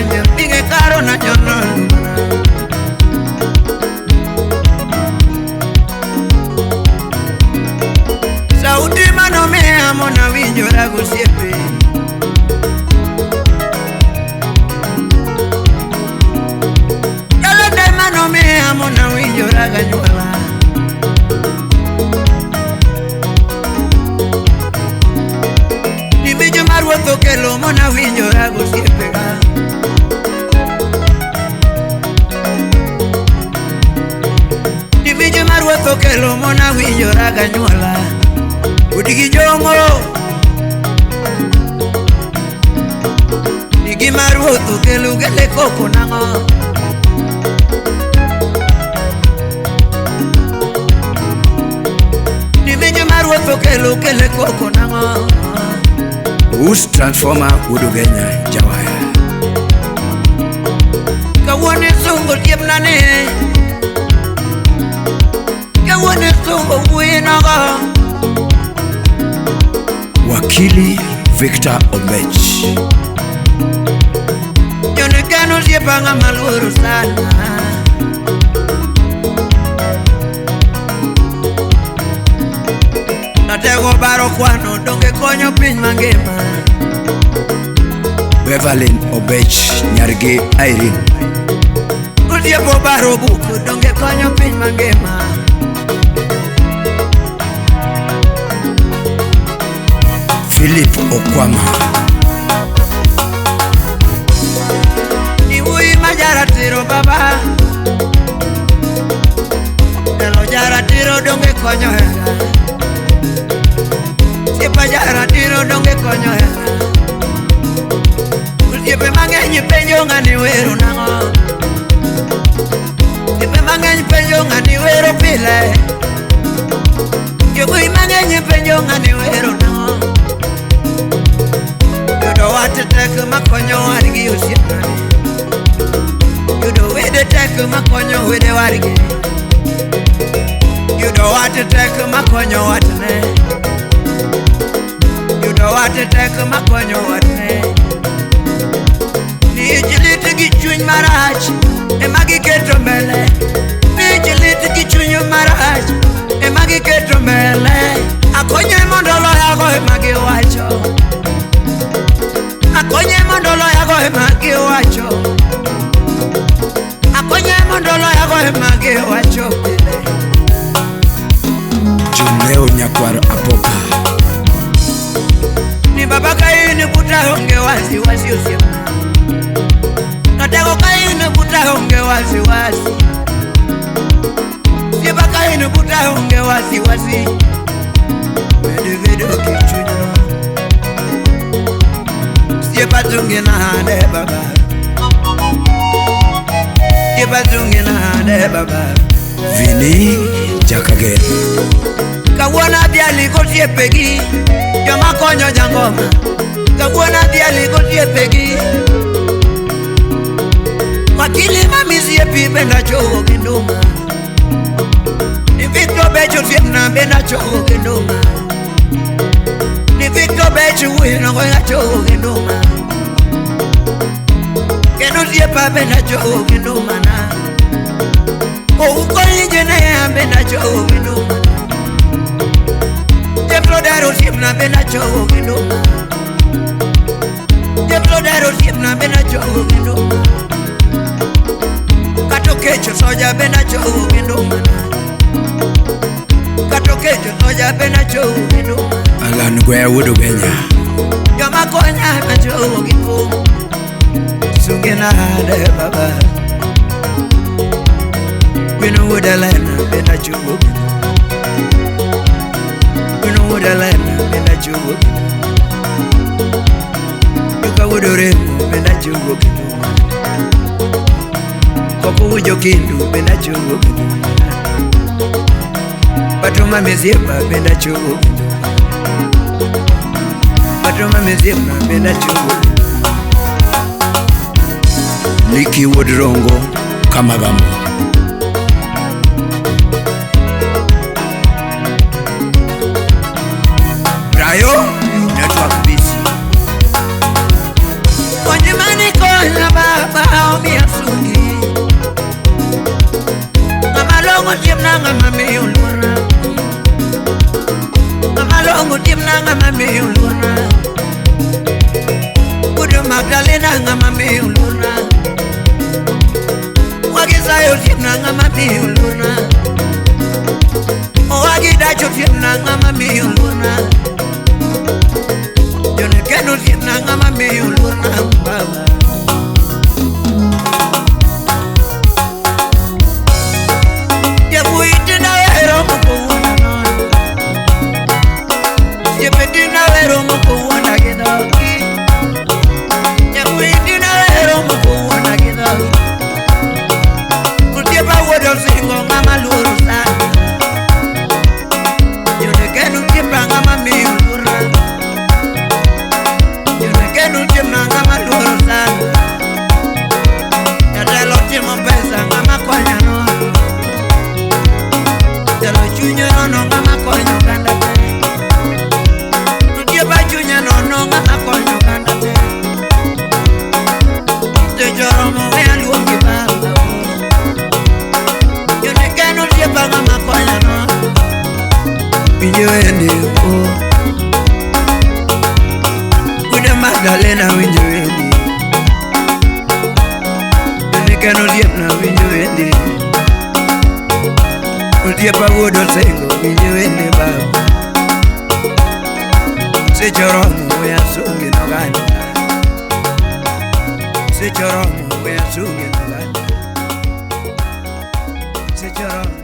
nyo Binge karo na nyono Sauti mano me amo na winjo rago siepe Yalande mano me amo na winjo raga nyuala Nimejo maruotho kelo mona winjo rago siepe ga Nimejo maruotho kelo mona winjo raga nyuala Udigi jongo Nigi maruotho kelo gele koko nango Nimejo maruotho kelo gele koko nango Us transformer Udugenya Jawaya Kawone sungo tiepnane Kawone sungo winogo Wakili Victor Obech Jonekano siepanga maluoro sana Natego baro kwano donge konyo piny mangima Beverlyn Obech Nyargi Irene Osiepo baro buku donge konyo piny mangima Philip Okwama Niwui majaratiro baba Telo jaratiro donge konyo hera Siepa jaratiro donge konyo hera Osiepe mang'eny penjo ng'ani wero nang'o Osiepe mang'eny penjo ng'ani wero pile Jowuoyi mang'eny penjo ng'ani wero nang'o Yudo wat tek makonyo wargi osiepnani Yudo wede tek makonyo wede wargi Yudo wat tek makonyo watne Yudo wat tek makonyo watne Nich lit gi chuny marach ema giketo mbele Nich lit gi chuny marach ema giketo mbele Akonye mondo oloyago ema giwacho Akonye mondo oloyago ema giwacho Akonye mondo oloyago ema giwacho pile Jumleo Nyakwar Apoka Ni baba kaini buta onge wasi wasi osiepna Natego kaini buta onge wasi wasi Siepa kaini buta onge wasi wasi Bedo bedo kichunyno Siepa tungi na hande baba Siepa tungi na hande baba Vini Jakager Kawuono adhiali gosiepegi Joma konyo jangoma Kawuono adhiali gosiepegi Wakili mamisiepi benda chogo gi nduma Ni Victor Bech osiepna benda chogo gi nduma Ni Victor Bech wuoyino goya chogo gi nduma Kendo osiepa benda chogo gi nduma na Ouko injinia benda chogo gi nduma James Odero osiepna benda chogo gi nduma James Odero osiepna benda chogo gi nduma Kato kecho soja benda chogo gi nduma Kato kecho soja benda chogo gi nduma Alan Gwea Udugenya Joma konya ma chogo gi kum Sunge nade baba Wino wuod Elena benda chogo gi nduma Wino wuod Elena benda chogo gi nduma Yuka wuod Oremo benda chogo gi nduma Koko wujo kindu benda chogo gi nduma Patuma miziepa benda chogo gi nduma Patuma miziepa benda chogo gi nduma Liki wuod Rongo Kamagambo Brayo Network busy. Konyi mani konya baba. Nyasaye osiepna ng'ama miyo luorna. Owagi dach osiepna ng'ama miyo luorna. Joneken osiepna ng'ama miyo luorna baba. Yawuoyi tinda wero moko wuonda nono. Osiepe tinda wero moko wuonda gi dhogi. Yawuoyi tinda wero moko wuonda gi dhogi. Osiepa wuod osingo ng'ama luoro sana. Joneken osiepa ng'ama miyo luorna. Joneken osiepna ng'ama luoro sana. Jatelo timo pesa ng'ama konya nono. Jatelo chunye nono ng'ama konyo oganda te. Osiepa chunye nono ng'ama konyo oganda te. Seche oromo we aluongi baba. Joneken osiepa ng'ama konya nono. Winjo wende o Wuod Magdalena winjo wende. Joneken osiepna winjo wende. Osiepa wuod Osengo winjo wende baba. Seche oromo we asungi noganda. Seche oromo we asungi noganda. Seche oromo.